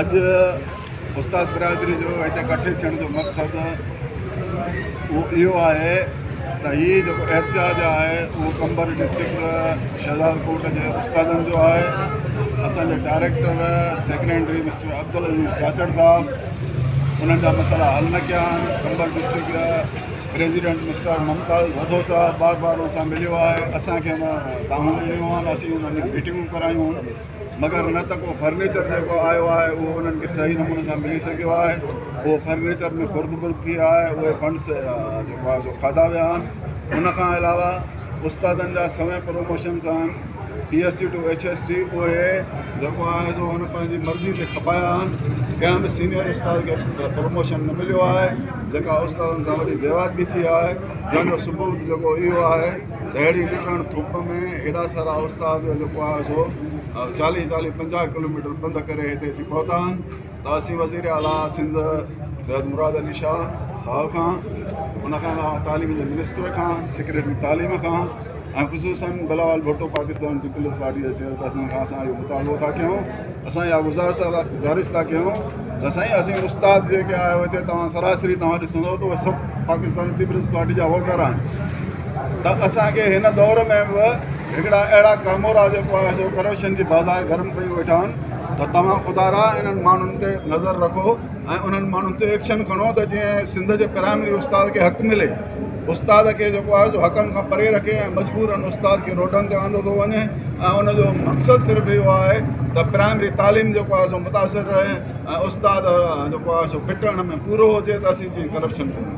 اڄ استاد برادري جو هتي ڪٺي ٿيڻ جو مقصد اهو اهو آهي ته هي جيڪو احتجاج آهي اهو قمبر ڊسٽرڪٽ شهداد ڪوٽ جي استادن جو آهي. اسان جي director secretary mister Abdul Aziz Chachar صاحب انهن جا مسئلا حل نه ڪيا آهن. Qambar district president mister Mumtaz Wadho صاحب بار بار ان سان مليو آهي، اسان کي ان دانهون ڏنيون آهن، اسين انهن جون ميٽنگون ڪرايون آهن، مگر نه ته ڪو فرنيچر جيڪو آيو آهي اهو انهن کي صحيح نموني سان ملي سگهيو آهي. اهو فرنيچر ۾ خرد برد ٿي آهي، اهي فنڊس جيڪو آهي سو کاڌا ويا آهن. ان کان علاوه استادن جا سوين پروموشنس آهن P S C to H S T, اهي جيڪو آهي سو هن پنهنجي مرضي تي کپايا آهن. ڪنهن به سينئر استاد کي پروموشن نه مليو آهي، جيڪا استادن سان وڏي بيواجبي ٿي آهي، جنهن جو ثبوت جيڪو اهو آهي ته اهڙي ڏڪڻ ڌپ ۾ هيڏا سارا استاد جيڪو آهي سو چاليهه چاليهه پنجاهه ڪلوميٽر پنڌ ڪري هتي اچي پهتا آهن. ته اسين وزير اعليٰ سنڌ سيد مراد علي شاهه صاحب کان، ان کان علاوه تعليم جي منسٽر کان، سيڪريٽري تعليم کان ۽ خصوصن بلاول ڀٽو پاڪستان پيپلز پارٽي جي چيئرپرسن کان اسان اهو مطالبو ٿا ڪيون، اسان اها گذارش ٿا ڪيون ته سائين اسين استاد جيڪي آهيو هتي توهان سراسري توهان ڏسندو ته اهي سڀ پاڪستان پيپلز پارٽي جا ووٽر آهن، ته اسان کي هن دور ۾ به هڪڙا اهڙا ڪامورا جيڪو آهي سو ڪرپشن جي بازار گرم ڪيون ويٺا آهن، ته توهان خدارا انهن ماڻهن تي نظر رکو ۽ انهن ماڻهن تي ايڪشن کڻو ته جيئن سنڌ جي پرائمري استاد کي حق ملي. استاد کي جيڪو آهي سو حقن کان پري رکي ۽ مجبورن استاد کي روڊن تي آندو ٿو وڃي ۽ ان جو مقصد صرف اهو آهي ته پرائمري تعليم جيڪو آهي سو متاثر رهي ۽ استاد جيڪو آهي سو ڦٽڻ ۾ پورو هجي ته اسين جيئن ڪرپشن ڪيون.